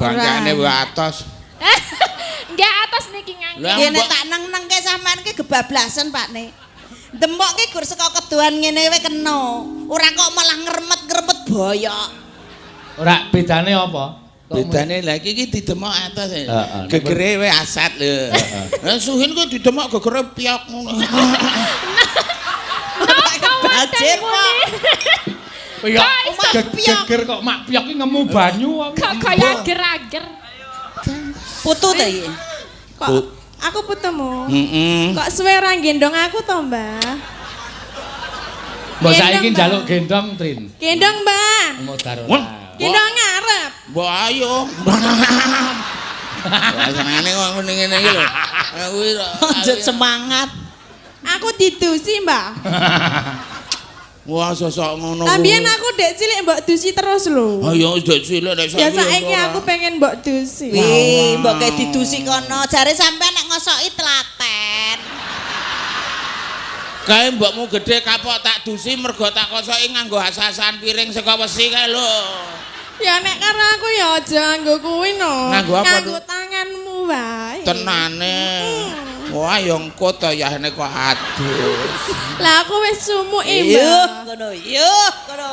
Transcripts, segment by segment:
Bangkane wae atos. Nggih atos niki ngangge. Lah, Nggih nek tak neng-nengke sampean ki gebablasan Pak Ne. Demok ki gur saka kedohan ngene wae kena. Ora kok malah ngremet-ngremet boyok. Ora bedane apa? Bedane lha iki iki didemok atos. Heeh. Gegere wae asat lho. Lah suhin ku didemok gegere piyok ngono. Bajir kok. Piyok. Kok iso Geger kok mak piyok ki ngemu banyu. Kok kaya ager-ager. Putu ta iki? Kok aku putumu? Heeh. Kok suwe ora gendong aku to, Mbah? Mbok saiki Gendong, Mbah. njaluk gendong, Trin. Gendong, Mbah. Modar Wah. ora. Gendong ngarep. Mbok ayo. Lah senengane kok ngene ngene iki lho. Aku Lanjut semangat. Aku didusi, Mbah. Wah, sosok ngono. Lah biyen aku dek cilik mbok dusi terus lho. Ayo dek cilik nek Ya saiki aku pengen mbok dusi. Wih, mbok kayak didusi kono. Jare sampean nek ngosoki telaten. Kae mbokmu gedhe kapok tak dusi mergo tak kosoki nganggo asasan piring saka wesi kae lho. Ya nek karo aku ya aja nganggo kuwi no. Nganggo apa, Nganggo Duk? tanganmu wae. Tenane. Wah, ya engko to yahne kok adus. Lah aku wis sumuke, Iya, Mbah. ngono. Iya, ngono.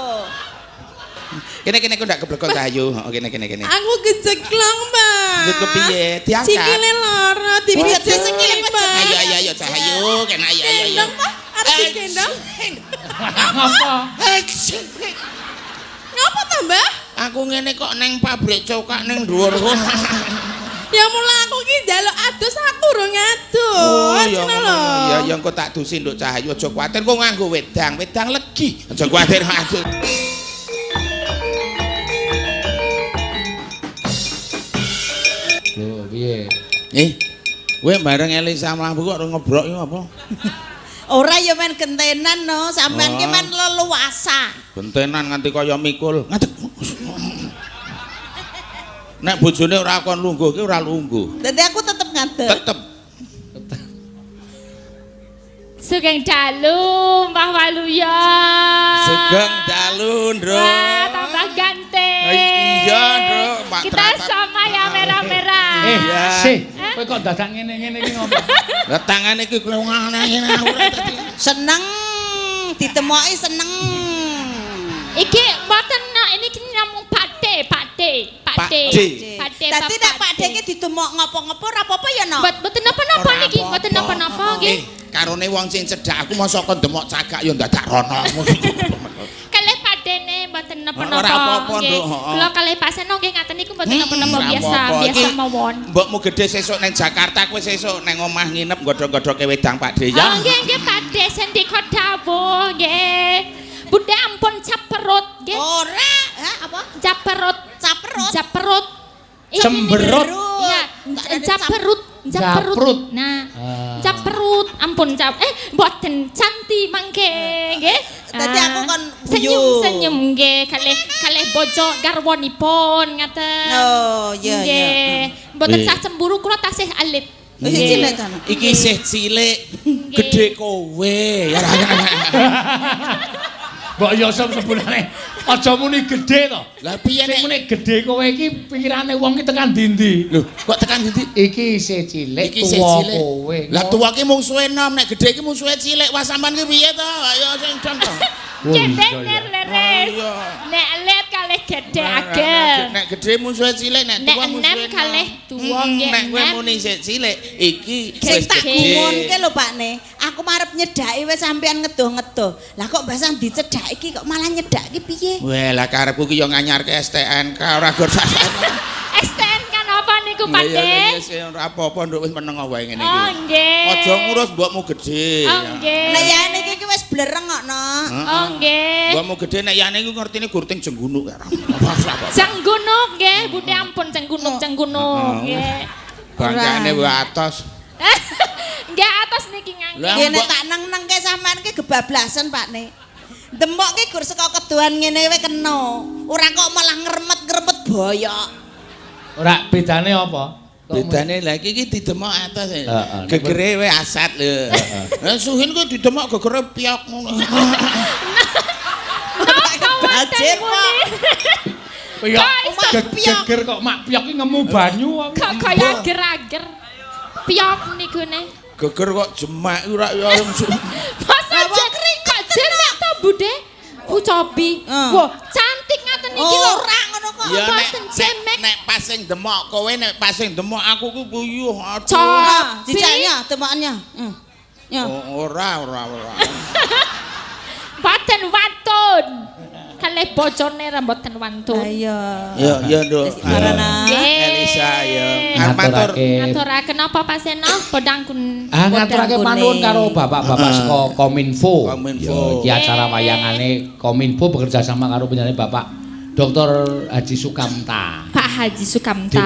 Kene kene ku ndak keblekon Cahayu. Heeh, kene kene kene. Aku kejeglong, Mbah. Njut kepiye? Diangkat. Sikile lara, dipijet Pijet sikile, sikile, Mbah. Ayo ayo ayo Cahayu, kene ayo ayo ayo. Gendong, Pak. Arep digendong. Ngapa? Ngapa to, Mbah? Aku ngene kok neng pabrik cokak neng dhuwur kok. Ya mula aku ki njaluk adus aku urung adus. Oh, ya Ngono ngono. lho. Ya ya engko tak dusi nduk Cahayu aja kuwatir kok nganggo wedang, wedang legi. Aja kuwatir adus. Lho, piye? Eh, kowe bareng Elisa mlaku kok ngebrok iki apa? Ora ya men gentenan no, sampean ki Oh. men leluasa. Gentenan nganti kaya mikul. Ngadeg. Nek bojone ora kon lungguh ki ora lungguh. Dadi aku tetep ngadeg. Tetep. Sugeng dalu Mbah Waluyo. Sugeng dalu, Ndro. Wah, tambah ganteng. Iya, Ndro. Mak Kita tratap. sama ya merah-merah. Eh, Iya. sih, kowe kok dadak ngene-ngene iki ngopo? Lah tangane iki klewangane ngene aku ora dadi. Seneng ditemoki seneng. Iki mboten no, ini ki namung Pakde, Pakde, Pakde. Pakde. Pakde. Dadi nek Pakde ki ditemok ngopo-ngopo ora apa-apa ya no. Mboten napa-napa Ora niki, apa-apa. mboten napa-napa nggih. Eh, karone wong sing cedhak aku mosok kon demok cagak ya ndadak rono. Kalih Pakdene mboten napa-napa. Ora apa-apa, nggih. Nduk, heeh. Kula kalih Pak Seno nggih ngaten niku mboten napa-napa Ora biasa, apa-apa. biasa Iki mawon. Mbokmu gedhe sesuk neng Jakarta kowe sesuk neng omah nginep godhog-godhoge wedang Pakde ya. Oh nggih nggih Pakde sendika dawuh nggih. Bunda ampun cap perut nggih. Ora, hah apa? Cap perut, Caperut. cap perut. Ini Cemberut. Iya, Cap cap perut, cap Japrut. perut. Nah, Ah. cap perut, ampun cap. Eh, mboten canti mangke nggih. Dadi Ah, aku kon senyum guyu. senyum nggih kalih kalih bojo garwanipun ngaten. Oh, iya iya. Nggih. Mboten Eh. sah cemburu kula tasih alit. Oh, isih cilik ta, no? Iki isih cilik, gedhe kowe. Ya Mbok Yosep sebenarnya aja muni gedhe to. Lah piye Sing nek muni gedhe kowe iki pikirane wong iki tekan ndi-ndi. Lho, kok tekan ndi? Iki isih cilik Iki isih tuwa cilik. kowe. Lah tuwa ki mungsuhe enom, nek gedhe ki mungsuhe cilik. Wah sampean ki piye to? Ayo sing dong to. Oh, Nggih iya, bener iya. leres. Iya. Nek alit kalih gedhe ageng. Nek gedhe mungsuhe cilik, nek Nek tuwa enem mungsuhe enom. kalih tuwa nggih Nek kowe enem. muni isih cilik, iki Sing wis tak gedhe. gumunke lho Pak Ne, aku marep nyedhaki wis sampean ngedoh-ngedoh. Lah kok basan dicedak iki kok malah nyedak iki piye? Weh, lah karepku ki yo nganyarke STNK ora gor sak. STNK napa niku Iya, Pakde? iya, iya, ora apa-apa nduk wis meneng wae ngene iki. Oh nggih. Aja ngurus mbokmu gedhe. Oh nggih. Nek yane iki ki wis blereng kok no. Oh nggih. Mbokmu gedhe nek yane iku ngertine gurting jenggunuk ya. Apa-apa. Jenggunuk nggih, Bude ampun jenggunuk jenggunuk nggih. Bangkane wae atos. Nggih atos niki ngangge. Lah, Nggih nek mbok- tak neng-nengke sampean ki gebablasan Pak Ne. Demok ki gur saka kedohan ngene wae kena. Ora kok malah ngremet-ngremet boyok. Ora bedane apa? Kok Bedane lah iki iki didemok atos. Heeh. Gegere wae asat lho. Lah suhin ku didemok gegere piyok ngono. Napa Bajir wonten kok. muni? Iya. Kok iso Geger kok mak piyok ki ngemu banyu kok. Kok kaya ager-ager. Piyok niku ne. Geger kok jemek ora ya. Masa kok jemek to Bude? Bu Cobi. Wah, cantik ngaten iki lho. Ora ngono kok. Ya nek Mboten jemek. nek pas sing demok kowe, nek pas sing demok aku ku puyuh. Aduh. Cobi. Jijaknya, demokannya. Ya. Ora ora ora. Mboten wantun. Kalih bojone ra mboten wantun. Ayo. Ya ya Nduk. Marana. Elisa ya. Arep matur. Ngaturaken apa Pak Seno? Podang kun. Ah ngaturake panuwun karo bapak-bapak saka Kominfo. Kominfo. Ya, iki acara wayangane Kominfo bekerja sama karo penyanyi Bapak Dr. Haji Sukamta. Pak Haji Sukamta.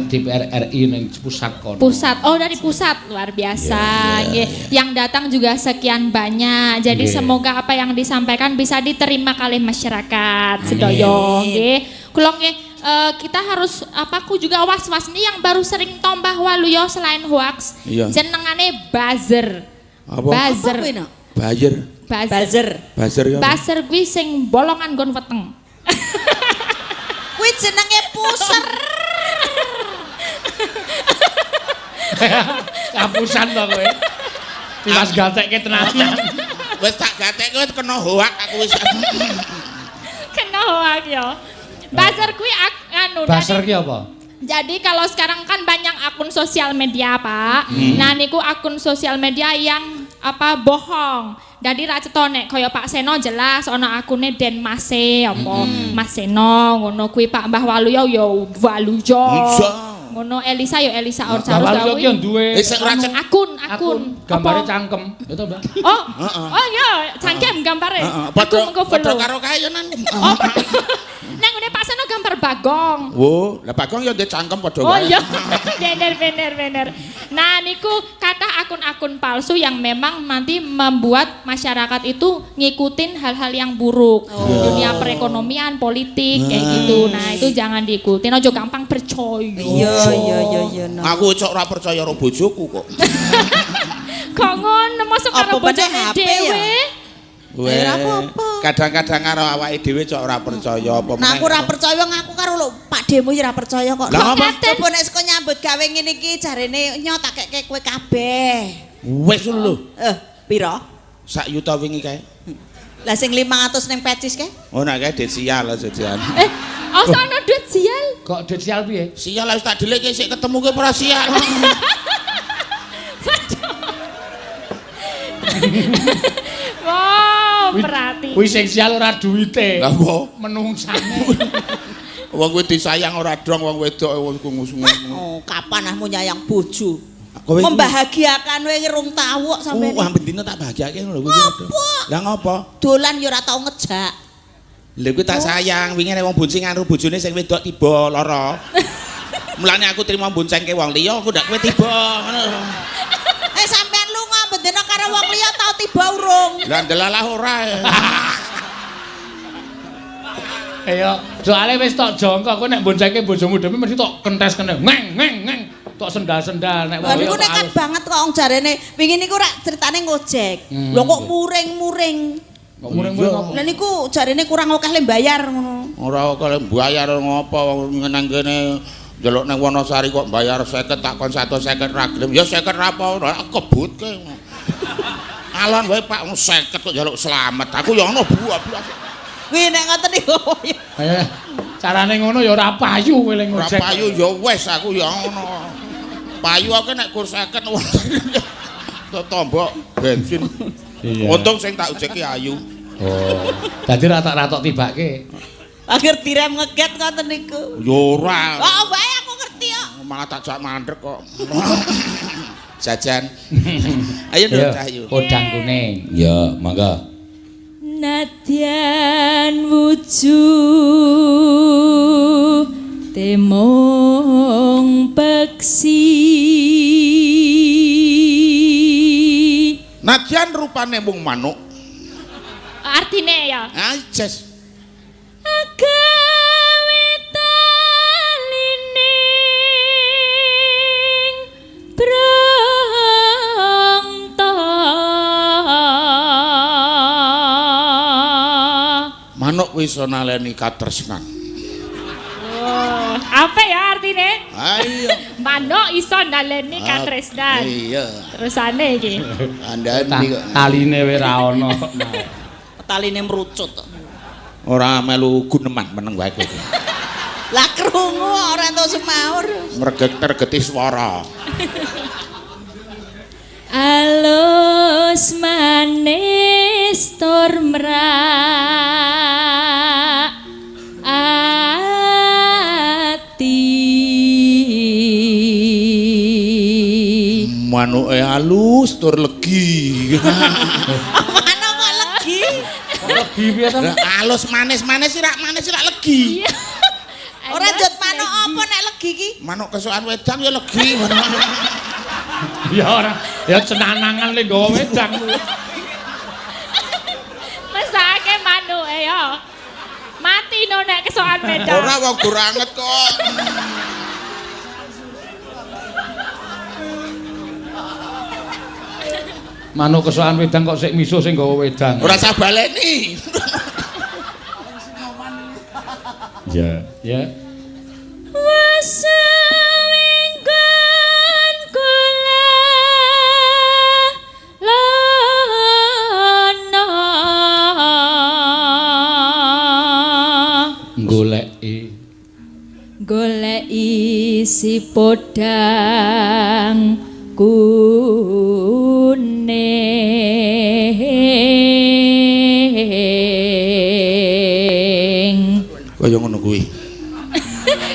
DPR RI ning pusat kono. Pusat. Oh, dari pusat. Luar biasa. Nggih. Yang datang juga sekian banyak. Jadi semoga apa yang disampaikan bisa diterima oleh masyarakat sedaya nggih. Kula nggih kita harus apa ku juga was-was nih yang baru sering tombah waluyo selain hoax. Jenengane buzzer. Apa? Buzzer. Apa kuwi, Nok? Bayer. Buzzer. Buzzer ya. Buzzer kuwi sing bolongan nggon weteng. Kuwi jenenge puser. Kapusan to kowe. Tiwas gatekke tenanan. Wis tak gatekke wis kena hoak aku wis. Kena hoak ya. Buzzer kuwi anu. Buzzer ki apa? Jadi kalau sekarang kan banyak akun sosial media, Pak. Nah niku akun sosial media yang apa bohong. Jadi ra cetha nek kaya Pak Seno jelas ana akune Den Mase apa Mas Seno ngono kuwi Pak Mbah Waluyo ya Waluyo. Ngono Elisa ya Elisa Orcarus. Mbah Waluyo ki duwe akun gambare cangkem. Ya to, Mbah? Oh. Oh iya, cangkem gambare. Padha padha karo kayonan. Oh. Nang ngene Pak Seno gambar Bagong. Wo, lah Bagong ya ndek cangkem padha wae. Oh iya. Bener. Nah niku kata akun-akun palsu yang memang nanti membuat masyarakat itu ngikutin hal-hal yang buruk. Dunia perekonomian, politik kayak gitu. Nah, itu jangan diikutin. Ojo gampang percaya. Iya iya. Aku cok ora percaya karo bojoku kok. Kok ngono mosok karo bojone dhewe? Weh, kadang-kadang karo awake dhewe cok ora percaya apa meneh. Nah aku ora percaya ngaku karo lho Pak Demo ya ora percaya kok. Lah apa? Coba nek saka nyambut gawe ngene iki jarene nyo tak keke kowe kabeh. Wis lho. Pira? Sak yuta wingi kae. Lah sing 500 ning pecis kae? Oh nek kae duit sial jadian. Asa ana duit sial? Kok duit sial piye? Sial wis tak dheleke sik ketemu kowe ora sial. Wow, berarti. Kuwi sing sial ora duwite. Lah apa? Menungsane. Wong kuwi disayang ora dong wong wedok wong ngono. Oh, kapan ahmu nyayang bojo? Membahagiakan kowe rong tau kok sampeyan. Wah, bendina tak bahagiake ngono lho kuwi. Lah ngopo? Dolan ya ora tau ngejak. Lha kuwi tak sayang, wingi nek wong bonceng karo bojone sing wedok tiba lara. Mulane aku trimo boncengke wong liya, aku ndak kowe tiba ngono. Sampean lunga bendina karo wong liya tau tiba urung. Lah ndelalah ora. Ayo, soalé wis tok jongkok kowe nek boncengke bojomu dhewe mesti tok kentes kene. Ngeng ngeng ngeng. Tok sendal-sendal nek wong liya. Niku nekat banget kok wong jarene. Wingi niku rak critane ngojek. Lho kok muring-muring. Kok muring-muring apa? Lah niku jarene kurang akeh le bayar ngono. Ora akeh le bayar ngopo wong nang kene ndelok nang Wonosari kok bayar 50 tak kon 150 ra gelem. Ya 50 ra apa ora kebutke. Alon wae Pak 50 kok njaluk slamet. Aku ya ngono buah-buah. Kuwi nek ngoten niku. Carane ngono ya ora payu kowe le ngojek. Ora payu ya wis aku ya ngono. Payu aku nek kur 50 tombok bensin. Untung sing tak ojeki ayu. Oh. Dadi ra tak ratok tibake. Akhir direm ngeget ngoten niku. Ya ora. Oh, wae aku ngerti kok. Malah tak jak mandek kok. Jajan. Ayo Nduk Cahyu. Podang kuning. Ya, monggo. Nadyan wujud temong peksi. Nadyan rupane mung manuk. Artine ya. Ah, jes. Agawe talining brangta. Manuk wis naleni katresnan. Apa ya artine? Ayo. Manuk iso ndaleni katresnan. Iya. Terusane iki. Kandhani kok. Taline wae ra ono. Taline merucut. Ora melu guneman meneng wae kowe. Lah krungu ora entuk semaur. Mreget-regeti swara. Alus manis tur mrak ati. Manuke alus tur legi. Manuk kok legi? Legi piye to? Lah alus manis-manis sih rak manis sih rak legi. Iya. Ora njut manuk apa nek legi ki? Manuk kesukan wedang ya legi. Ya ora, ya cenanangan le nggawa wedang. Mesake manuke ya. Mati no nek kesokan wedang. Ora wong gur anget kok. Manuk kesokan wedang kok sik misuh sing nggawa wedang. Ora usah baleni. Ya, ya. Wesewenggon kula lono Goleki goleki si podang kuning. Kaya ngono kuwi.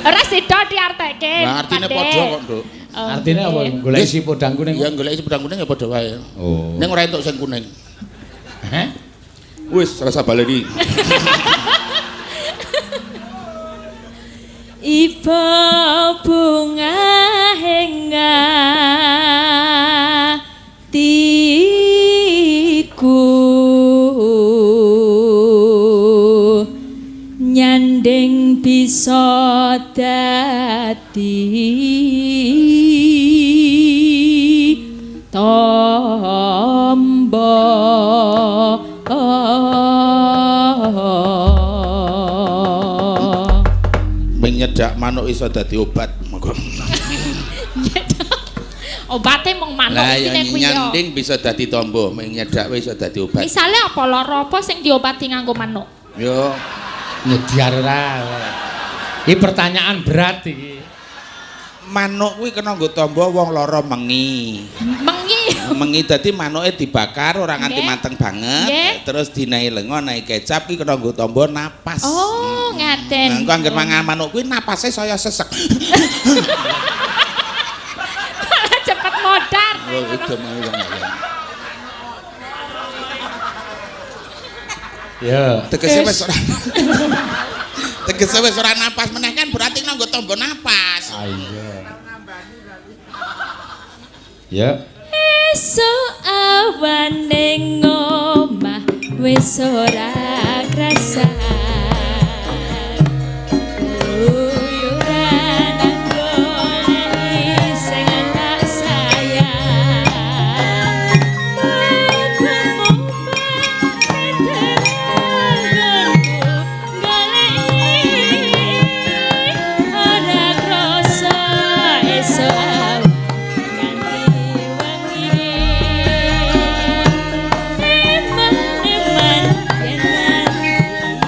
Ora sida diarteke. Lah artine padha kok, Nduk. Artine apa? Goleki si podang kuning. Ya goleki si podang kuning ya padha wae. Oh. Ning ora entuk sing kuning. Heh? Wis rasa baleni. Iba bunga atiku nyanding bisa dadi tombo. Menyedak manuk iso dadi obat. Monggo. Obate mung manuk Lah iki ya nek kuwi ya. nyanding bisa dadi tombo, menyedak iso dadi obat. Misale apa lara apa sing diobati nganggo manuk? Yo Nyediar ora. Iki pertanyaan berat iki. Manuk kuwi kena nggo tombo wong lara mengi. Mengi. Mengi dadi manuke dibakar ora nganti mateng banget, terus dinahi lenga, nahi kecap kuwi kena nggo tombo napas. Oh, ngaten. Nah, engko angger mangan manuk kuwi napase saya sesek. Cepet modar. Oh, itu mau wong. Ya. Tegese wis ora. Tegese wis ora napas meneh kan berarti nganggo tombo napas. Ah iya. Ya. Esuk awane ngomah wis ora krasan. Keluyuran goleki sing tak sayang. Goleki ora krasa esuk awan nganti wengi. Eman-eman yen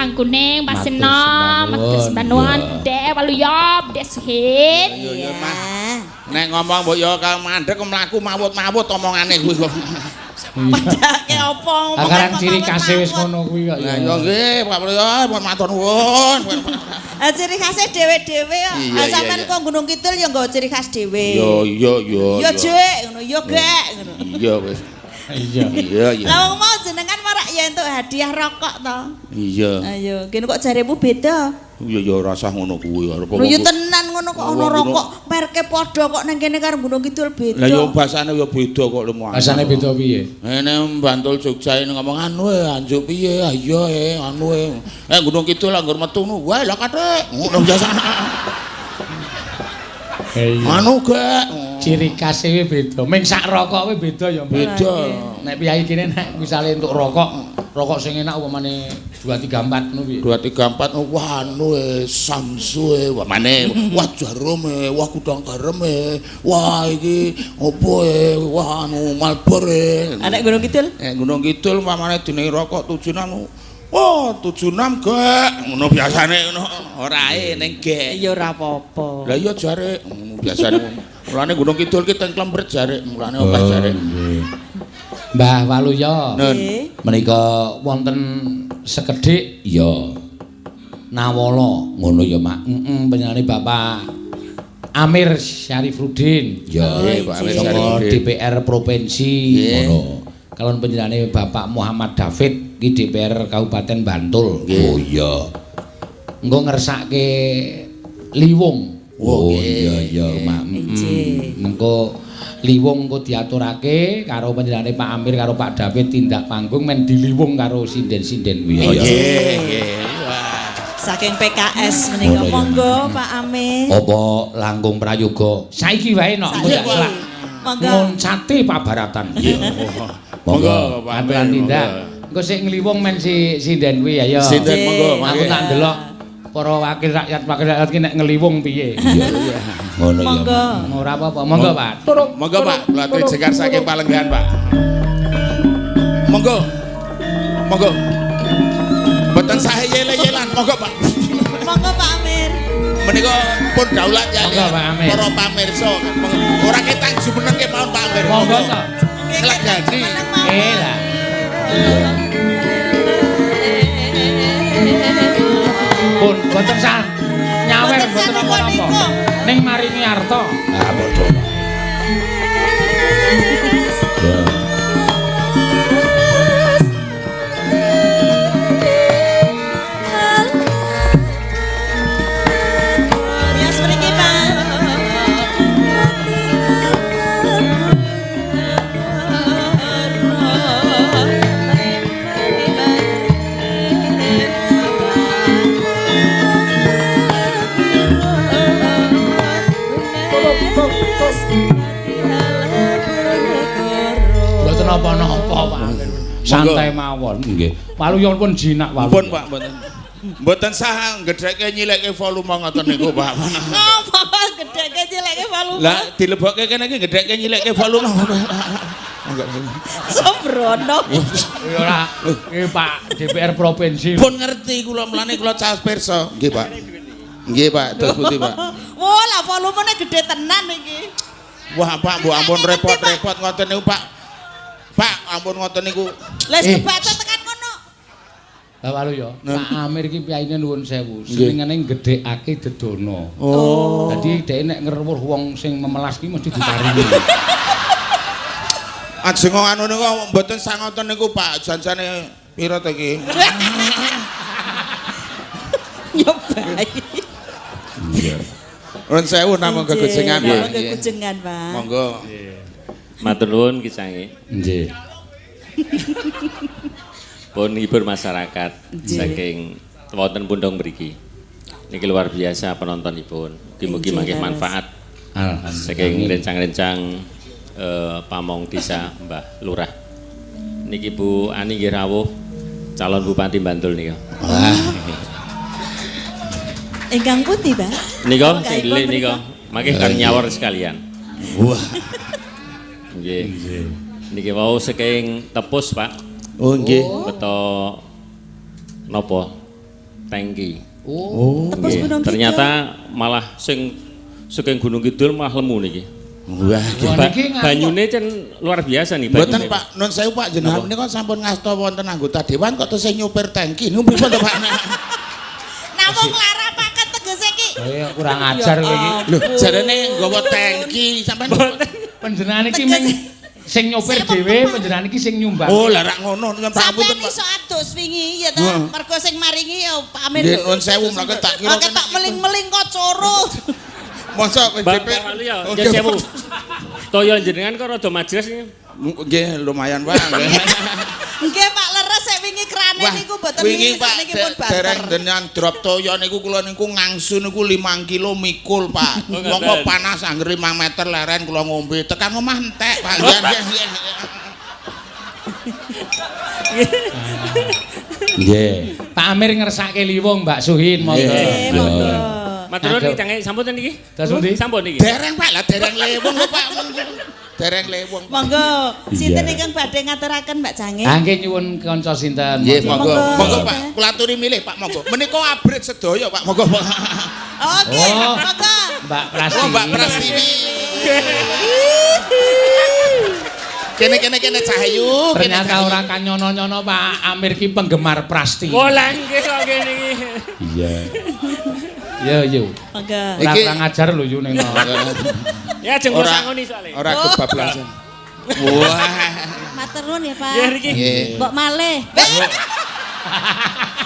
Kang Kuning, Mas Seno, matur sembah nuwun, Dek Waluyo, Dek Suhid. Iya iya Mas. Nek ngomong mbok ya kang mandek mlaku mawut-mawut omongane kuwi kok. Padake apa ngomong Akaran ciri khase wis ngono kuwi kok. Lah ya nggih Pak Waluyo, matur nuwun. Ah ciri khase dhewe-dhewe kok. Iya, Ah sampean iya. kok Gunung Kidul ya nggawa ciri khas dhewe. Yo iya yo. Ya jek ngono, ya gek ngono. Iya wis. Iya. Iya iya. Lah wong mau jenengan marak ya entuk hadiah rokok to. Iya. Ayo, kene kok jaremu beda. Iya ya rasah ngono kuwi arep Lho ya tenan ngono kok ana Wong rokok merke padha kok nang kene karo Gunung Kidul beda. Lah ya basane ya beda kok lemu. Basane beda piye? Ngene Bantul Jogja ini ngomong anu e anjuk piye iya e anu e. Gunung Kidul anggur metu ngono wae lah kathek. Ngono biasane. Iya. Anu gek. Ciri khase kuwi beda. Ming sak rokok kuwi beda ya, Mbak. Beda. Nek piyayi kene nek misale entuk rokok, rokok sing enak upamane 2 3 4 ngono piye? 2 3 4 wah anu e Samsu e wah mane wah jarum e wah gudang garam e wah iki opo e wah anu Marlboro e. Anak Gunung Kidul? Gunung Kidul pamane dene rokok 76. Oh, 76 gek. Ngono biasane ngono. Ora e ning gek. Ya ora apa-apa. Lah iya jare ngono biasane. Mulane Gunung Kidul ki teng Klembret jare, mulane akeh jare. Mbah Waluyo. Nun. Menika wonten sekedhik ya Nawala ngono ya Mak. Heeh, panjenengane Bapak Amir Syarifudin. Ya, nggih, Pak Amir Saka Syarifudin. DPR Provinsi ngono. Kalon panjenengane Bapak Muhammad David ki DPR Kabupaten Bantul. Oh iya. Engko ngersake liwung. Oh iya iya Mak. Mengko liwung engko diaturake karo panjenengane Pak Amir karo Pak David tindak panggung men diliwung karo sinden-sinden kuwi. Nggih, nggih. Saking PKS menika monggo Pak Amir. Apa langkung prayoga? Saiki wae nok engko tak selak. Monggo. Ngoncati pabaratan. Nggih. Monggo Pak Amir. Aturan tindak. Engko sik ngliwung men si sinden kuwi ayo. Sinden monggo. Aku tak ndelok para wakil rakyat ki nek ngeliwung piye. Iya iya. Ngono ya. Monggo. Ora apa-apa. Monggo Pak. Turuk. Monggo Pak, kula aturi jengkar saking palenggahan Pak. Monggo. Monggo. Mboten sahe yele-yelan, monggo Pak. Monggo Pak Amir. Menika pun daulat ya. Monggo Pak Amir. Para pamirsa, ora ketang jumeneng kemawon Pak Amir. Monggo to. Nglegani. Lah. Pun boten sah nyawer boten napa-napa. Ning maringi arta. Ah padha. Miyos mriki Pak. Mboten napa-napa Pak Amir. Santai mawon. Nggih. Waluyo pun jinak waluyo. Pun Pak mboten. Mboten sah gedheke nyileke volume ngoten niku Pak. Ngapa gedheke nyileke volume? Lah dilebokke kene iki gedheke nyileke volume. Enggak. Sembrono. Ya ora. Iki Pak DPR Provinsi. Pun ngerti kula mlane kula caos pirsa. Nggih Pak. Nggih Pak, terus putih Pak. Wah, lah volumene gede tenan iki. Wah Pak, mbok ampun repot-repot ngoten niku Pak. Pak, ampun ngoten niku. Lah wis kebaca tekan kono. Lah Waluyo, Pak Amir iki piyayine nuwun sewu, senengane gedhekake dedono. Oh. Dadi dhek nek ngrewuh wong sing memelas ki mesti diparingi. Ajeng anu niku mboten sang ngoten niku Pak, janjane pira to iki? Nyobai. Iya. Nuwun sewu namung gegujengan Pak. Namung gegujengan, Pak. Monggo. Matur nuwun Ki Sange. Nggih. Pun hibur masyarakat saking wonten pundong mriki. Niki luar biasa penontonipun. Mugi-mugi mangke manfaat. Alhamdulillah. Saking rencang-rencang pamong desa Mbah Lurah. Niki Bu Ani nggih rawuh calon Bupati Bantul nika. Wah. Ingkang pundi, Pak? Nika sing delik nika. Mangke kang nyawor sekalian. Wah. Nggih. Niki wau saking Tepus, Pak. Oh nggih. Beto napa? tangki. Oh. Tembus Nggih, Gunung Kidul. Ternyata malah sing saking Gunung Kidul malah lemu niki. Wah, Wah, niki ngaku. Banyune cen luar biasa nih Mboten banyune. Pak, nun sewu Pak jenengan menika sampun ngasta wonten anggota dewan kok tesih nyupir tangki. Niku pripun to Pak? Namung larapaken tegese iki. Kaya kurang ajar kowe iki. Lho, jarene nggawa tangki sampean. Panjenengan iki ming sing nyopir dhewe, panjenengan iki sing nyumbang. Oh, lah rak ngono nyuwun Sampeyan pangapunten Pak. iso adus wingi ya ta. Wah. Mergo sing maringi ya Pak Amir. Nggih, nuwun sewu, mlake tak kira Oke, tak meling-meling kok coro. Mosok kowe Mbak DP. Mbak Waluyo, nggih sewu. Toya jenengan kok rada majelis iki. Nggih, lumayan Pak. Nggih. Nggih Pak leres sik wingi krane Wah, niku mboten wingi Pak sakniki pun banter. dereng jenengan drop toya niku kula niku ngangsu niku 5 kilo mikul Pak. Oh, Monggo ngoten. panas angger 5 meter leren kula ngombe tekan omah entek Pak. Nggih, nggih, nggih. Nggih. Pak Amir ngersake liwung Mbak Suhin monggo. Nggih, monggo. Matur nuwun Aduh. iki cange sampun ten niki. Terus pundi? Sampun niki. Dereng Pak, lah dereng lewung lho Pak. Dereng lewung. Monggo, sinten Iya. ingkang badhe ngaturaken Mbak Cange? Ah, nggih nyuwun kanca sinten. Nggih, monggo. Monggo. Monggo Pak, kula aturi milih Pak, monggo. Menika abrit sedaya Pak, monggo Pak. Oke, Oh. monggo. Mbak Prastiwi. Oh, Mbak Prastiwi. Kene kene kene Cahayu, kene Ternyata Cahayu. ora kanyono-nyono Pak Amir ki penggemar Prasti. Oh lah nggih kok ngene iki. Iya. Yo yo. Monggo. Ora Iki- kurang ajar lho yu ning. Ya jeng kula Ora sangoni soalé. Ora kebablasan. Wah. Matur nuwun ya, Pak. Nggih niki. Nggih. Mbok malih.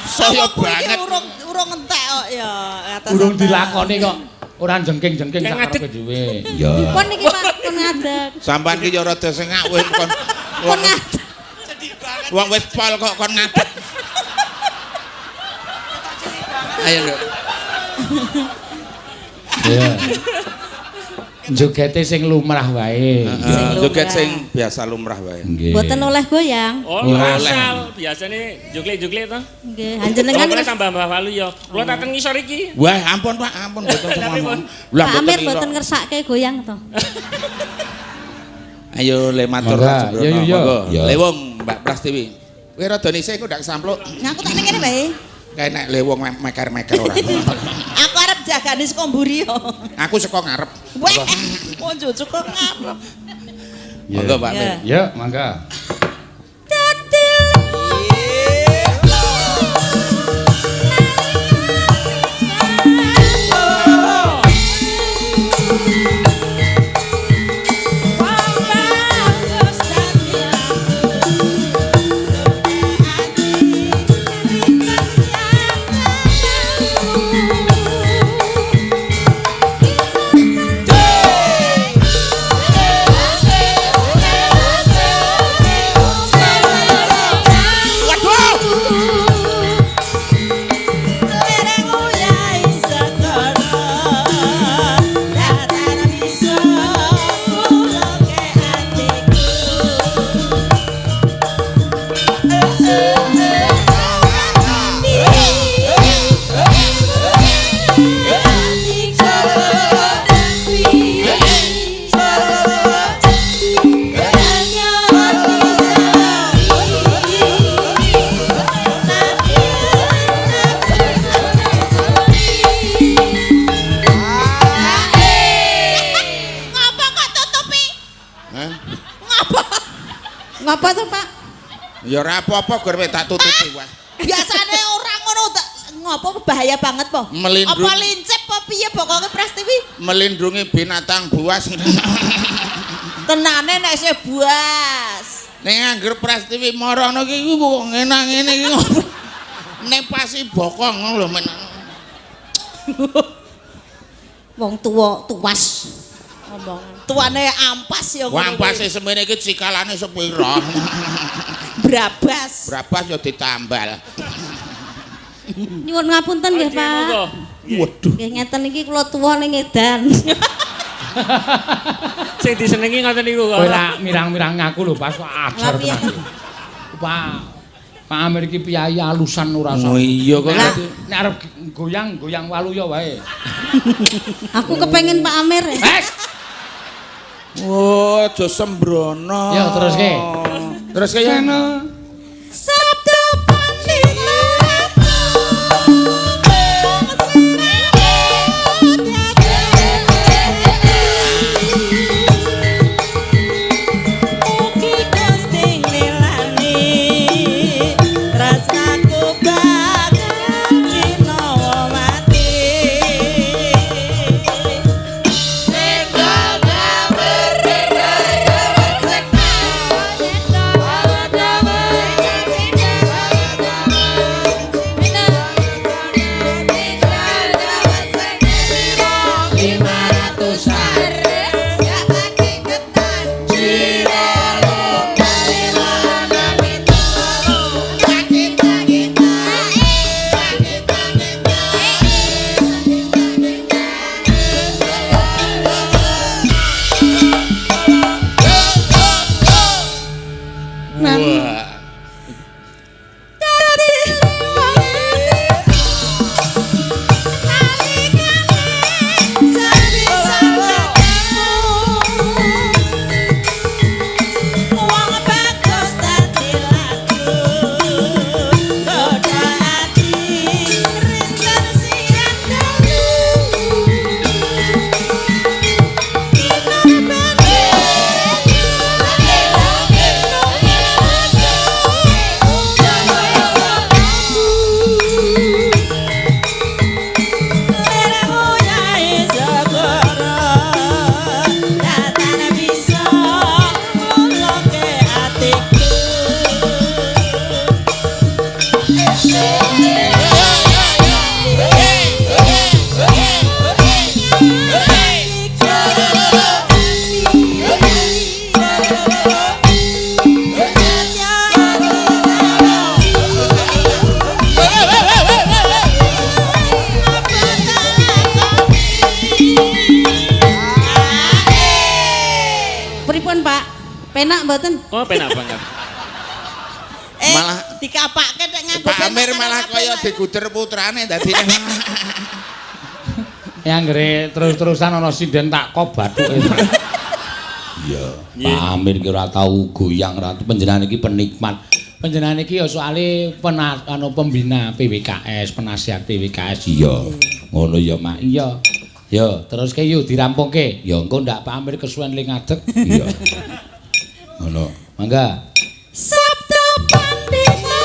Saya Apa kuwi iki banget. Urung urung entek kok ya. atas Urung atas. dilakoni kok ora jengking-jengking Kayak sak ngadeg. karepe dhewe. Iya. Pun niki Pak, pun ngadeg. Sampan ki ya rada sengak wis kon Pun wong ngadeg. wong wis pol kok kon ngadeg. Ayo, Nduk. Iya. Jogete sing lumrah wae. Heeh, joget sing biasa lumrah wae. Nggih. Mboten oleh goyang. Oh, Ora oleh. asal biasane juklik-juklik to. Nggih, Kula anjenengan kula tambah Mbah Waluyo. Kula tateng ngisor iki. Wah, ampun Pak, ampun mboten semono. Lah Pak Amir ira. mboten ngersake goyang to. Ayo le matur Monggo. Sembrono. Yo, yo, yo. Monggo. Yo. Lewung Mbak Prastiwi. Kowe rada nisih kok ndak sampluk. Nah, aku tak ning kene bae. Kae nek lewung meker-meker ora. Aku arep jagani saka mburi yo. Aku saka ngarep. Weh, kok njujuk kok ngarep. Monggo Pak Amir. Ya, mangga. Ngapa kok tutupi? Hah? Ngapa? Ngapa to, Pak? Ya ora apa-apa gur tak tutupi wae. Biasane ora ngono tak ngopo bahaya banget po. Melindung- Apa lincip apa piye pokoke Prastiwi? Melindungi binatang buas. Tenane nek isih buas. Ning angger Prastiwi marana ki iku kok ngene ngene iki. Nek pasi bokong ngono lho men. Wong tuwa tuwas. Omongan. Tuane ampas ya ngono. Wah, ampase semene iki cikalane sepira. Brabas. Brabas ya ditambal. Nyuwun ngapunten nggih, Nggih, Pak. monggo. Waduh. Nggih ngeten iki kula tuwa ning edan. Sing disenengi ngoten niku kok. Kowe ora mirang-mirang ngaku lho, Pas ajar Lah, piye? tenan. Pak Pak Amir iki piyayi alusan ora usah. Oh iya kok. Lah. Nek arep goyang, goyang waluya wae. Aku kepengen Pak Amir. Eh, Oh, aja sembrono. Ya, teruske. Teruske ya. Sabda pandita. Penak mboten? Oh, penak banget. Malah dikapake nek nganggo Pak Amir malah kaya diguder putrane dadi. Yang terus-terusan ana sinden tak kok bathuke. Iya, Pak Amir ki ora tau goyang ora panjenengan iki penikmat. Panjenengan iki ya soale pembina PWKS, penasihat PWKS. Iya. Ngono ya, Mak. Iya. Ya, teruske yo dirampungke. Ya engko ndak Pak Amir kesuwen le ngadeg. Iya. Ngono. Mangga. Sabda Pandita.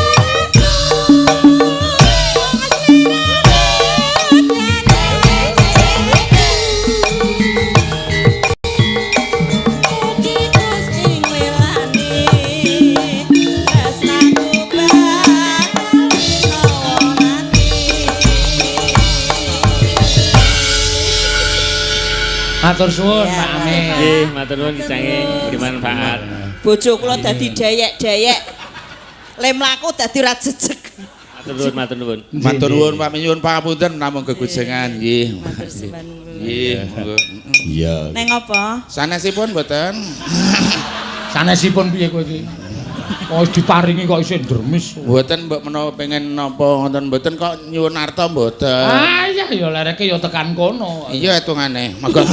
Matur suwun Pak Amir. Nggih, matur nuwun kicange mugi manfaat. Bojo kula dadi dayek-dayek. Le mlaku dadi ora jejeg. Matur nuwun, matur nuwun. Matur nuwun Pak nyuwun pangapunten namung gegujengan nggih. Matur sembah nuwun. Nggih, monggo. Iya. Neng apa? Sanesipun mboten. Sanesipun piye kowe iki? Kok diparingi kok isih ndremis. Mboten mbok menawa pengen napa ngoten mboten kok nyuwun arta mboten. Ah iya ya lereke ya tekan kono. Iya hitungane. Monggo.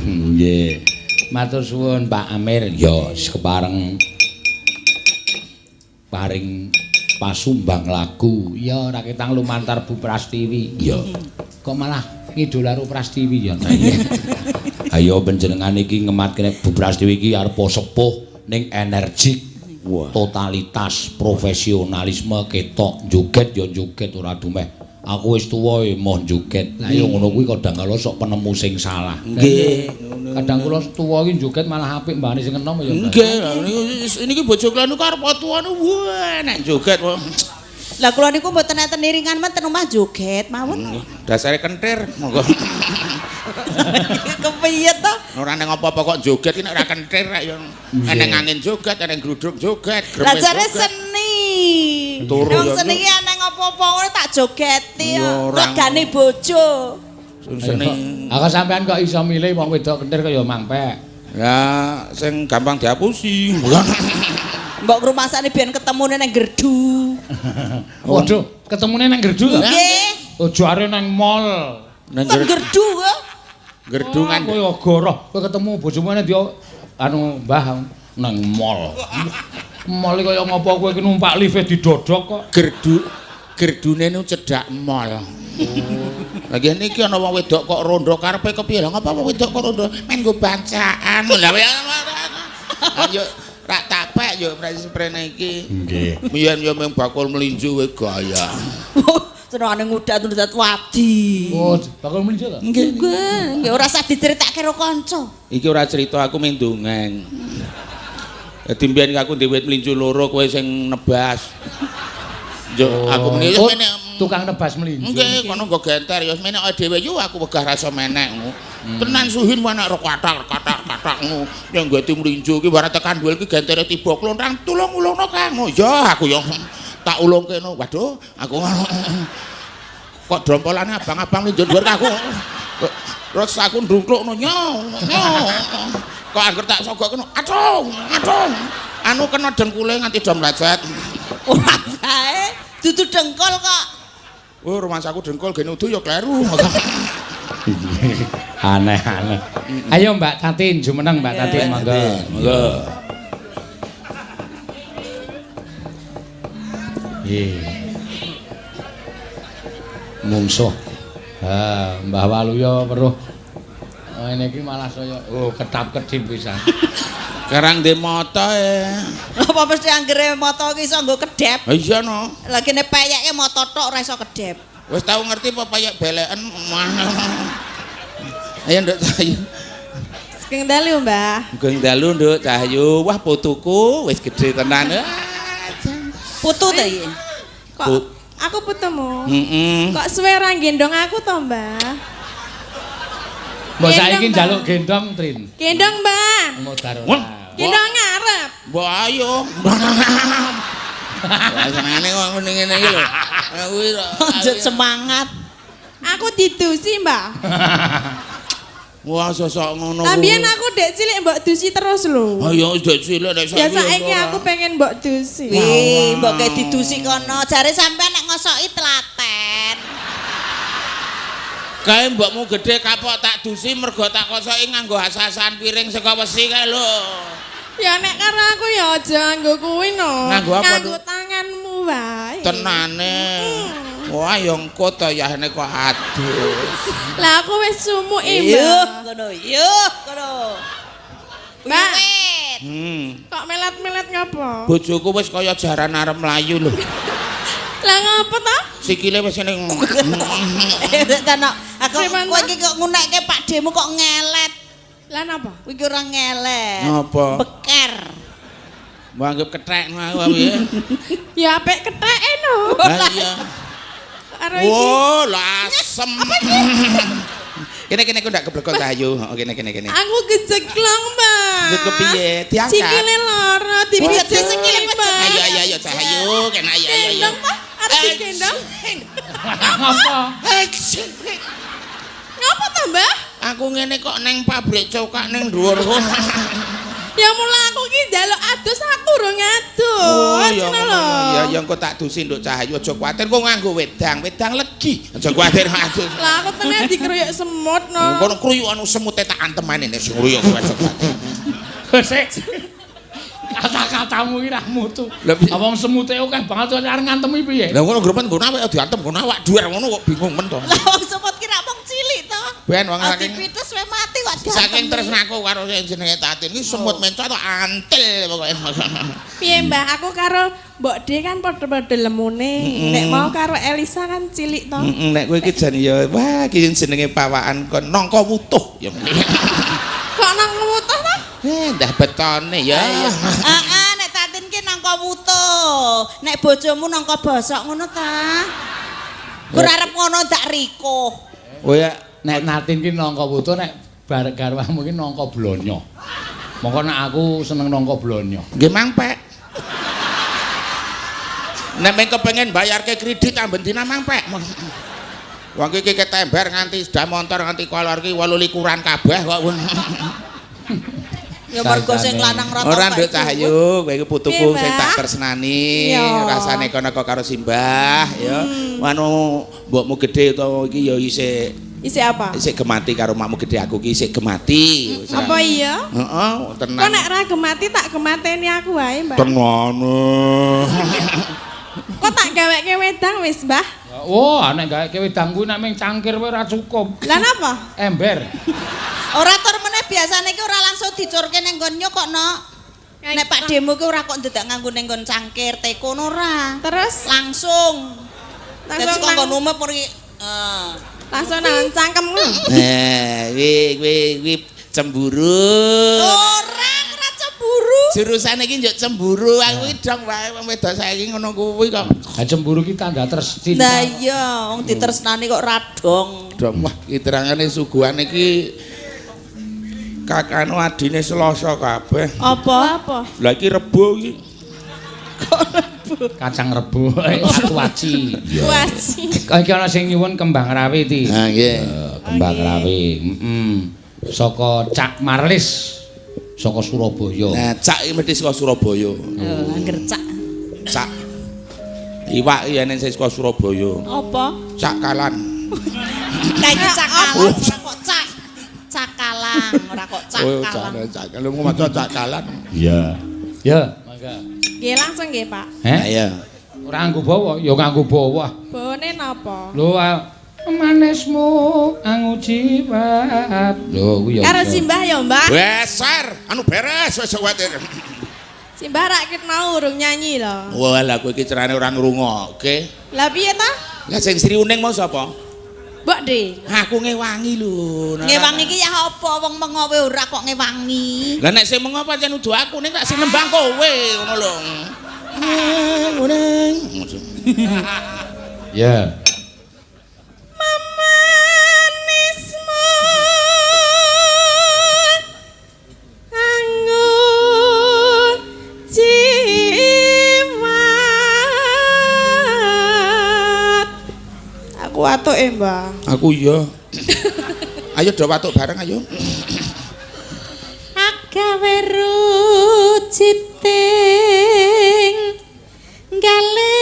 Nggih. Matur suwun Pak Amir. Ya kepareng paring pasumbang lagu. Ya ora ketang lumantar Bu Prastiwi. Iya. Kok malah ngidol karo Prastiwi ya. Ayo panjenengan iki ngematke Bu Prastiwi iki arep sepuh ning energik. Wah. Totalitas profesionalisme ketok joget ya joget ora dumeh. Aku wis tuwa e moh joget. Lah ya ngono kuwi kadang kala sok penemu sing salah. Nggih. Kadang kula tuwa iki joget malah apik mbane sing enom ya. Nggih. Niki bojo kula niku arep tuwa niku wah nek joget. Lah kula niku mboten enten iringan men ten omah joget mawon. Dasare kentir monggo. Kepiye to? Ora nang apa-apa kok joget iki nek ora kentir rek ya. Eneng angin joget, eneng gludruk joget, gremes. Lah jare joget. Seni. Turu wong seni iki eneng apa-apa ngono tak jogeti ya. Regane bojo. Seni. Aku sampean kok iso milih wong wedok kentir kaya mangpek. Ya sing gampang dihapusi. Mbok ngrumasane biyen ketemune nang gerdu. Waduh, ketemune nang gerdu to? Nggih. Oh, jare nang mall. Nang gerdu kok. Gerdu kan kowe goroh, kowe ketemu bojomu nang dia anu Mbah nang mall. Mall iki kaya ngopo kowe iki numpak lift didodok kok. Gerdu gerdune niku cedhak mall. Lagi niki ana wong wedok kok rondo karepe kepiye? Lah ngapa wong wedok kok rondo? Men nggo bancaan. Lah ayo rak tapek yo prene iki. Nggih. Biyen yo mung bakul mlinjo kowe gaya. Senengane ngudat-ngudat wadi. Oh, bakul mlinjo to? Nggih. Nggih, ora usah diceritake karo kanca. Iki ora cerita aku mendongeng. Dadi mbiyen aku ndek wit mlinjo loro kowe sing nebas. Yo aku muni oh, tukang nebas mlinjo. Nggih, kono nggo genter ya menek dhewe yo aku wegah rasa menek. Tenan suhin anak ro kathak kathak kathak ngono. Nek nggoti mlinjo iki barang tekan dhuwur iki gentere tiba klontang tulung ulungno Kang. Ya aku yo tak ulungke no. Waduh, aku kok drompolane abang-abang mlinjo dhuwur aku. Terus aku ndungklukno nyo. Kok angger tak sogokno aduh, aduh. Anu kena dengkule nganti do mlecet. Ora bae, dudu dengkul kok. Oh, rumangsaku dengkul gene udu ya kleru. Aneh-aneh. Ayo Mbak Tatin jumeneng Mbak Tatin monggo. Monggo. Nggih. Mungsuh. Ha, Mbah Waluyo weruh. Oh, ini iki malah saya oh ketap-kedip pisan. Karang ndek mata e. Apa mesti anggere mata iki iso nggo kedep? Ha iya no. Lah kene peyeke mata tok ora iso kedep. Wis tau ngerti apa peyek beleken. Ayo Nduk Cahyu. Sugeng dalu, Mbah. Sugeng dalu Nduk Cahyu. Wah putuku wis gedhe tenan. Putu ta iki? Kok aku putumu? Heeh. Kok suwe ora gendong aku to, Mbah? Mbok saiki njaluk gendong, Trin. Gendong, Mbah. Modar ora. Gendong ngarep. Mbok ayo. Lah senengane kok ngene iki lho. Kuwi lanjut semangat. Aku didusi, Mbah. Wah, sosok ngono. Lah biyen aku dek cilik mbok dusi terus lho. Ayo dek cilik nek saiki. Ya saiki aku pengen mbok dusi. Wih, mbok kayak didusi kono. Jare sampean nek ngosoki telaten. Kae mbokmu gedhe kapok tak dusi mergo tak kosoki nganggo asasan piring saka wesi kae lho. Ya nek karo aku ya aja nganggo kuwi no. Nganggo apa? Nganggo tanganmu wae. Tenane. Wah, ya engko to yahne kok adus. Lah aku wis sumuke, Iya, Mbak. ngono. Iya, ngono. Mbak. Hmm. Kok melet-melet ngapa? Bojoku wis kaya jaran arep mlayu lho. Lah ngapa ta? Sikile wis ning Tenan, aku Priman, kowe ta? iki kok ngunekke Pak Demu kok ngelet. Lah napa? Kowe iki ora ngelet. Ngapa? Beker. Mbok anggap kethek ngono aku piye? Ya apik ketheke no. Lah iya. Karo iki. Wo, lasem. Kene kene ku ndak keblekon Cahyu. Oh, kene kene kene. Aku kejeglong, Mbak. Lho kepiye? Diangkat. Sikile lara, dipijet sikile Mbak. Ayo ayo ayo Cahyu, kene ayo ayo ayo. Gendong ta? Arep digendong. Ngapa? Ngapa ta, Mbak? Aku ngene kok neng pabrik cokak neng dhuwur kok. Ya mula aku ki njaluk adus aku urung adus. Oh, ya Ngono ngono. lho. Ya ya engko tak dusi nduk Cahyu aja kuwatir kok nganggo wedang, wedang legi. Aja kuwatir adus. Lah aku tenan dikeruyuk semut no. Kono kruyuk anu semute tak antemane nek sing ngruyuk kowe aja kuwatir. Sik. Kata-katamu iki ra mutu. Lah, piye? Wong semute akeh banget kok arep ngantemi piye? Lah ngono gremen nggo awake diantem nggo awak dhuwur ngono kok bingung men to. Lah wong semut ki ra mung cilik to. Ben wong saking Dipites wae mati kok diantem. saking tresnaku karo sing jenenge Tatin iki semut mencot tok antil pokoke. Piye, Mbak? Aku karo Mbok D kan padha-padha lemune. Nek mau karo Elisa kan cilik to. Heeh, nek kowe iki jan ya wah iki jenenge pawakan kon nangka wutuh ya. Kok nang wutuh ta? Eh, ndah betone ya. Heeh, nek Tatin ki nangka wutuh. Nek bojomu nangka bosok ngono ta. Ora arep ngono dak riko. Oh ya, Nek Natin ki nangka wutuh nek bar garwamu ki nangka blonyo. Mongko nek aku seneng nangka blonyo. nggih mangpek. Nek meng kepengin bayarke kredit amben dina mangpek. Wong iki ketember nganti sepeda motor nganti kolor ki 28 kabeh kok. Ya mergo sing lanang rata. Ora nduk Cahyu, kowe iki putuku Piye, sing tak Mbah? tresnani, Iya. rasane kono kok karo Simbah ya. Anu mbokmu gedhe utawa iki ya isih Isi apa? isih gemati karo makmu gedhe aku ki isih gemati. Apa iya? Heeh, tenang. Kok nek ra gemati tak gemateni aku wae, Mbak. Tenane. Kok tak gaweke wedang wis, Mbah? Wah, nek gawe wedang kuwi nek ming cangkir wae ora cukup. Lah napa? Ember. Ora tur meneh biasane ki ora langsung dicurke ning nggon nyok kok, Nok. Nek Pak Demo ki ora kok ndedak nganggo ning nggon cangkir teko ora. Terus Langsung. Dadi langsung kok nang nggon umep ora eh. langsung nang cangkem ngono. Eh, wi wi wi cemburu. Ora, ora cemburu. Jurusane iki njuk cemburu. Aku iki dong wae wong wedok saiki ngono kuwi kok. Ha cemburu ki tanda cinta. Lah iya, wong ditresnani kok radong. Dong wah iki terangane suguhan iki kakanu adine Selasa kabeh. Apa? Apa? Lah iki Rebo iki. Kacang rebo, aku waci. Wasi. Kok iki ana sing nyuwun kembang rawe ti. Ha nggih. Kembang rawe. Heeh. Saka Cak Marlis saka Surabaya. Nah, cak iki mesti saka Surabaya. Oh, angger cak. Cak. Iwak iki yen sing saka Surabaya. Apa? Cak kalan. Kayak iki cakalang ora kok cak. Cakalang, ora kok Oh, cakalang. cak cak. Lu maca cak kalan. Iya. Ya, mangga. Nggih langsung nggih, Pak. Heh? Iya. Ora nganggo bawa, ya nganggo bawa. Bone napa? Lho, manismu angujiwat. Lho, kuwi ya. Karo iso. Simbah ya, Mbah. Beser, anu beres wis kuwatir. Simbah rak mau urung nyanyi lho. Wah, lah kowe iki cerane ora ngrungokke. Lah piye ta? Lah sing Sri Uning mau sapa? Mbok De. Aku ngewangi lho. Ngewangi iki ya apa wong mengowe ora kok ngewangi. Lah nek sing mengo pancen udu aku ning tak sing nembang kowe ngono lho. Uning. Ya. Memanismu anggur jiwat. Aku atuke, Mbah. Aku iya. Ayo do watuk bareng ayo. Agawe ruciting gale.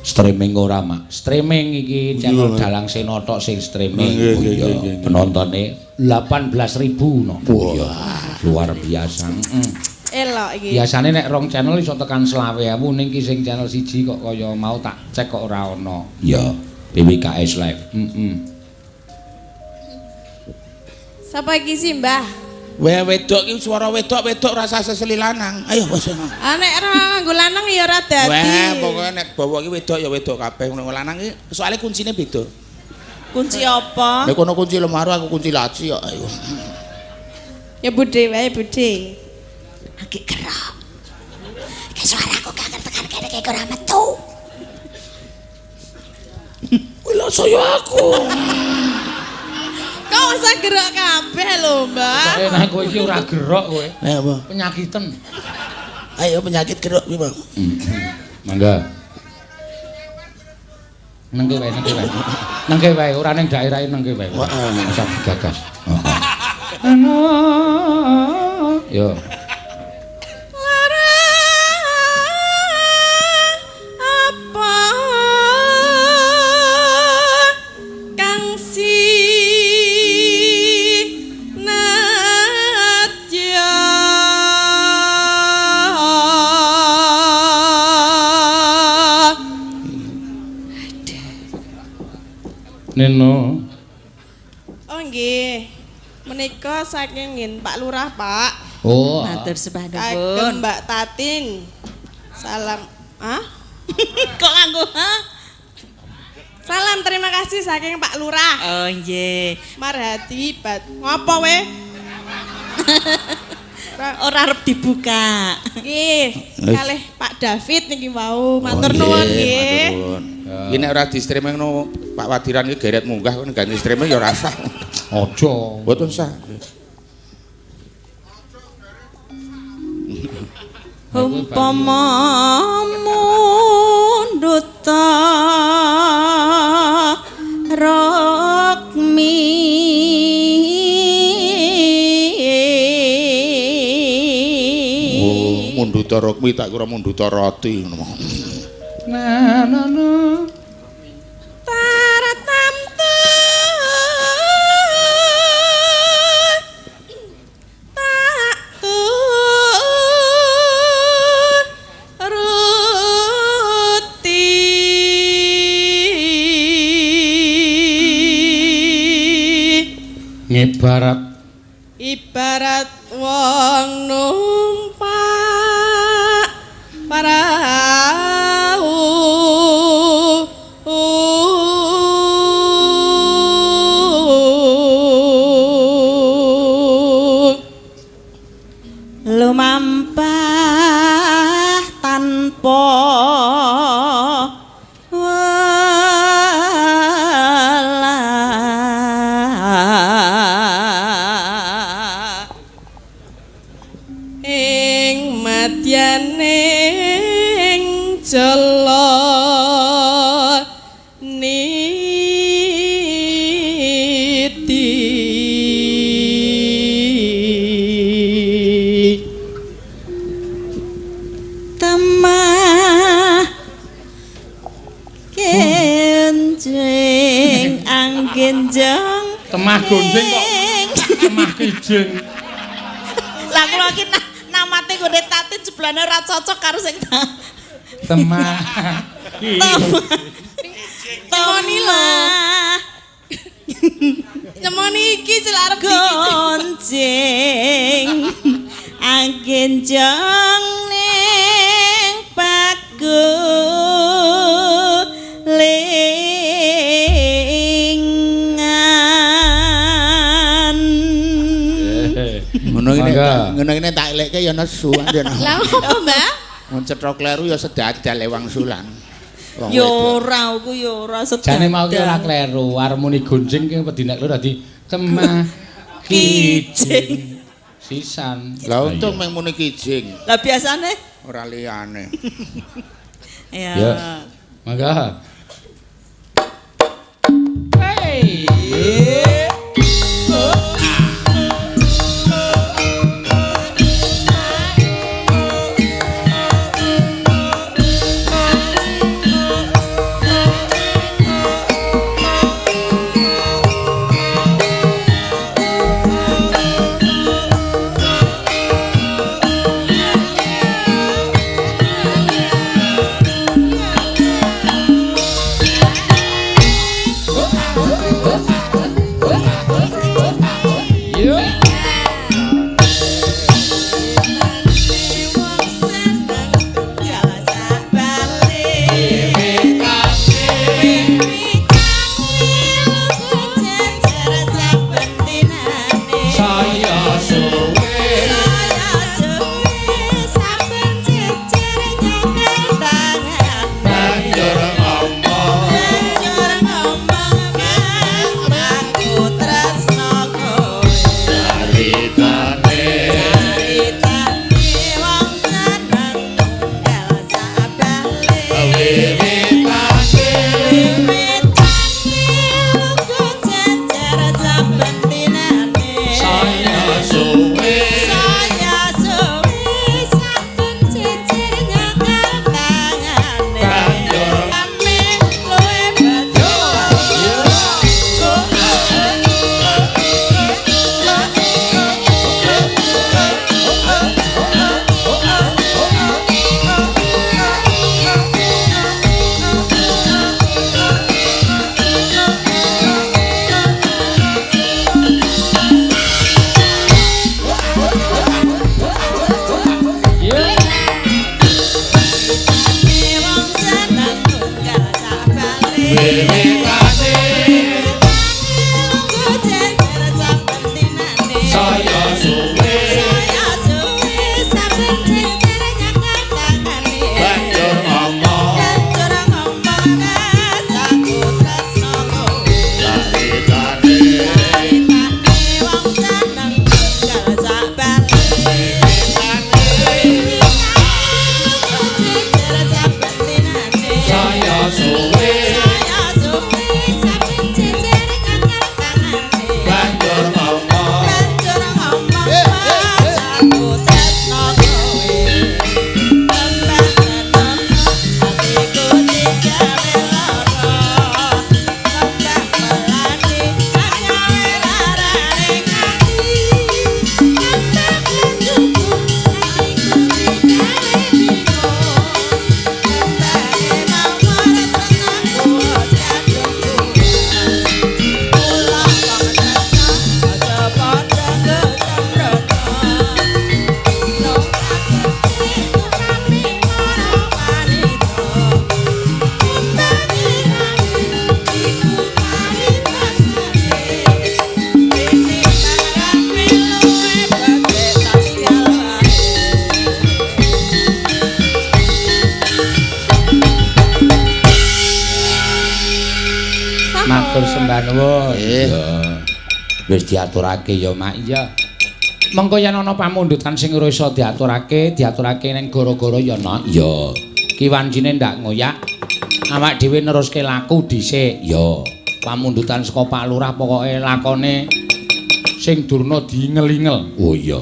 Streaming ora, Mak? Streaming iki channel Dalang Sena tok sing streaming. Oh iya, penontone 18.000 no. Wah, luar biasa. Elok iki. Biasane nek rong channel iso tekan 20.000 ning iki sing channel siji kok kaya mau tak cek kok ora ana. Iya, PWKS Live. Heeh. Sapa iki sih, Mbah? Weh wedok iki swara wedok-wedok rasa seseli lanang. Ayo wis. Ah nek ora nganggo lanang ya ora dadi. Wah, pokoke nek bawa iki wedok ya wedok kabeh, nek lanang iki soalé kuncine beda. Kunci apa? Nek kono kunci lemari aku kunci laci kok. Ayo. Ya budhe wae budhe. Agek gerak. Ki suaraku kangen tekan kene iki ora metu. Kuwi lho saya aku. Kok usah gerak kabeh lho, Mbak. Nek kowe iki ora gerok kowe. Nek apa? Penyakiten. Ayo penyakit gerok kuwi, Bang. Mangga. Nengke wae, nengke wae. Nengke wae, ora ning daerahe nengke wae. Heeh. Usah digagas. Heeh. Yo. Lara apa kang si nadya Neno. Oh nggih. Menika saking ngin Pak Lurah, Pak. Oh. Matur sembah Kagem nuwun. Mbak Tatin. Salam. Hah? Kok nganggo ha? Salam terima kasih saking Pak Lurah. Oh nggih. Marhadi bat. Ngopo we? Ora arep dibuka. Nggih, kalih Pak David niki wau. Matur nuwun nggih. Iki nek ora di streaming no Pak Wadiran iki geret munggah kono ganti streaming ya ora sah. Aja. Mboten sah. Umpama mundut rukmi Oh, mundut rukmi tak kira mundut roti ngono. Na na na. Ibarat ibarat wong numpak parau lumampah tanpa ing madyaning jala niti temah kenjeng anggenjong temah gonjeng kok temah kijing. Lah kula iki namate nggone Tatin jeblane ora cocok karo sing temah Temoni lho. Nyemoni iki sing arep gonjeng anggenjong ning pagulingan. Ngono iki ngono iki tak elekke ya nesu anjen. Lah opo, Mbak? Mun cetha kleru ya sedadal ewang sulang. Ya ora, aku ya ora sedadal. Jane mau ki ora kleru, arep muni gonjing ki wedi nek kleru dadi temah kijing. Sisan. Lah untung mung muni kijing. Lah biasane ora liyane. Ya. Ya. Mangga. Wiwitane Jejer saben dinane. Saya suwe. Saya suwe saben jejer nyekel tangane. Banjur ngomong. Banjur ngomong mas aku tresno kowe. Kaitane. Kaitane wong seneng tinggal sak bali. Jejer saben dinane. Saya suwe. Saya suwe saben jejer nyekel tangane. Banjur ngomong. Banjur ngomong mas aku tresno kowe. Kembang kenapa atiku digawe lara. Kembang melati gawe larane ati. Kembang lenduku atiku digawe bingung. Kembange mawar tresnaku wis kadung kurang. Kula wong tresna aja padha kecemrono. Matur sembah nuwun. Iya. Wis diaturake ya, Mak. Iya. Mengko yen ana pamundutan sing ora iso diaturake, diaturake ning gara-gara ya, Nak. Iya. Ki wancine ndak ngoyak. Awak dhewe neruske laku dhisik. Iya. Pamundutan saka Pak Lurah pokoke lakone sing durna diingel-ingel. Oh iya.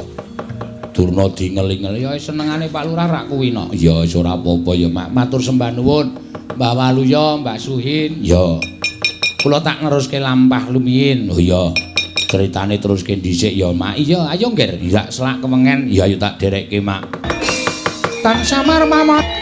Durna diingel-ingel ya senengane Pak Lurah rak kuwi, Nak. Iya, wis ora apa-apa ya, Mak. Matur sembah nuwun. Mbah Waluya, Mbah Suhin. Iya. Kula tak neruske lampah lumiyin. Oh iya. Ceritane teruske dhisik ya, Mak. Iya, ayo Ngger. Iya, selak kewengen. Iya, ayo tak derekke, Mak. Tan samar mama.